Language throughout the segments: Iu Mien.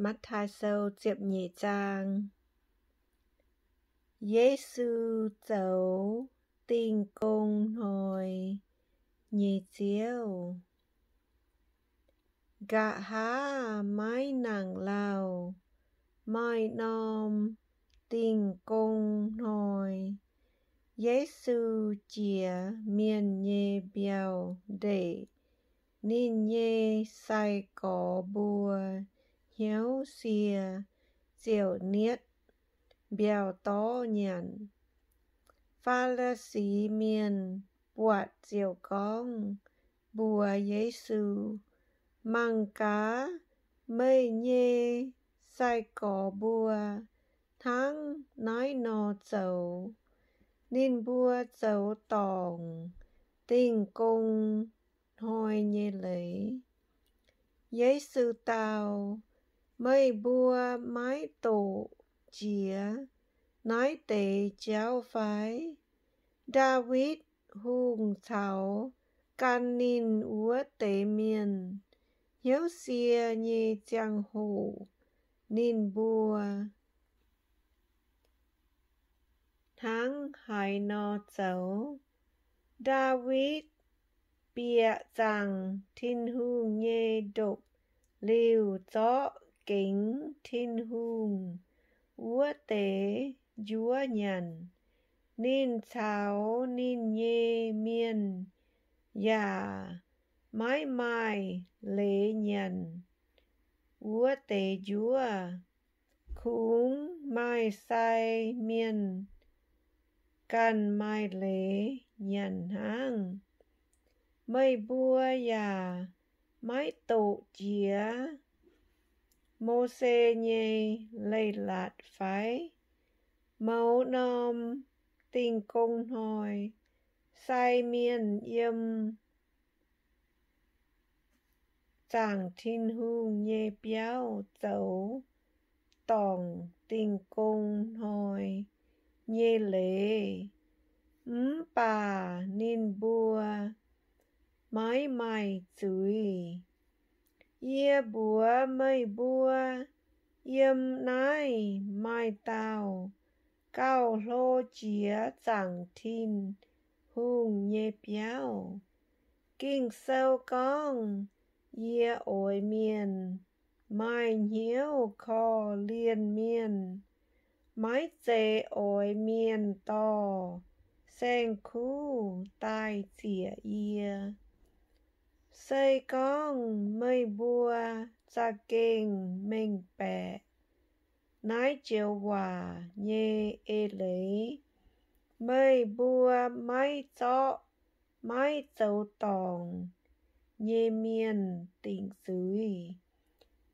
Matv^taai Sou ziepc nyeic zaang. Yesu zoux Dingh Gong Hnoi nyei Ziouv. Nqa'haav maiv nangc lauh, maaih norm Dingh Gong Hnoi, Yesu jiex mienh nyei mbiauh ndeic. Ninh nyei sai-gorx mbuo hnyouv sie ziouc nietv mbiauh dorv nyanc. Faa^li^si Mienh buatc ziouc gorngv mbuox Yesu, Mangc gaax, meih nyei sai-gorx mbuo hnangv naaiv nor zoux. Ninh mbuo zoux dorngc Dingh Gong Hnoi nyei leiz. Yesu dau, Meih mbuo maiv doqc jiex naaiv deix jauv fai? Ndaawitv Hungh caux gan ninh wuov deix mienh hnyouv sie nyei ziangh hoc, ninh mbuo hnangv haaix nor zoux? Ndaawitv bieqc zaangc Tin-Hungh nyei ndopv-liuh zorqv gengx Tin-Hungh wuov deix njuov nyanc. Ninh caux ninh nyei mienh yaac maiv maaih leiz nyanc wuov deix njuov. Kungx maaih sai mienh ganh maaih leiz nyanc hnangv. Meih mbuo yaac maiv doqc jiex Mose nyei Leiz-Latc fai? Mouz norm Dingh Gong Hnoi sai mienh yiem zaangc Tin-Hungh nyei biauv zoux dorngc Dingh Gong Hnoi nyei leiz, mv baac ninh mbuo maiv maaih zuiz. Yie mbuox meih mbuo, yiem naaiv maaih dauh gauh hlo jiex zaangc Tin-Hungh nyei biauv. Ging-Sou gorngv, Yie oix mienh maaih hnyouv korv-lienh mienh, maiv zeiz oix mienh dorh saeng-kuv daaih ziec yie. Se gorngv meih mbuo za'gengh mengh baeqc naaiv joux waac nyei eix leiz, meih mbuo maiv zorqv maiv zoux dorngc nyei mienh dingc zuiz,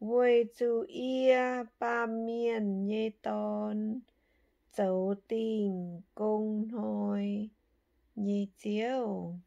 weic zuqc yie, Baamh Mienh nyei Dorn, zoux Dingh Gong Hnoi nyei Ziouv.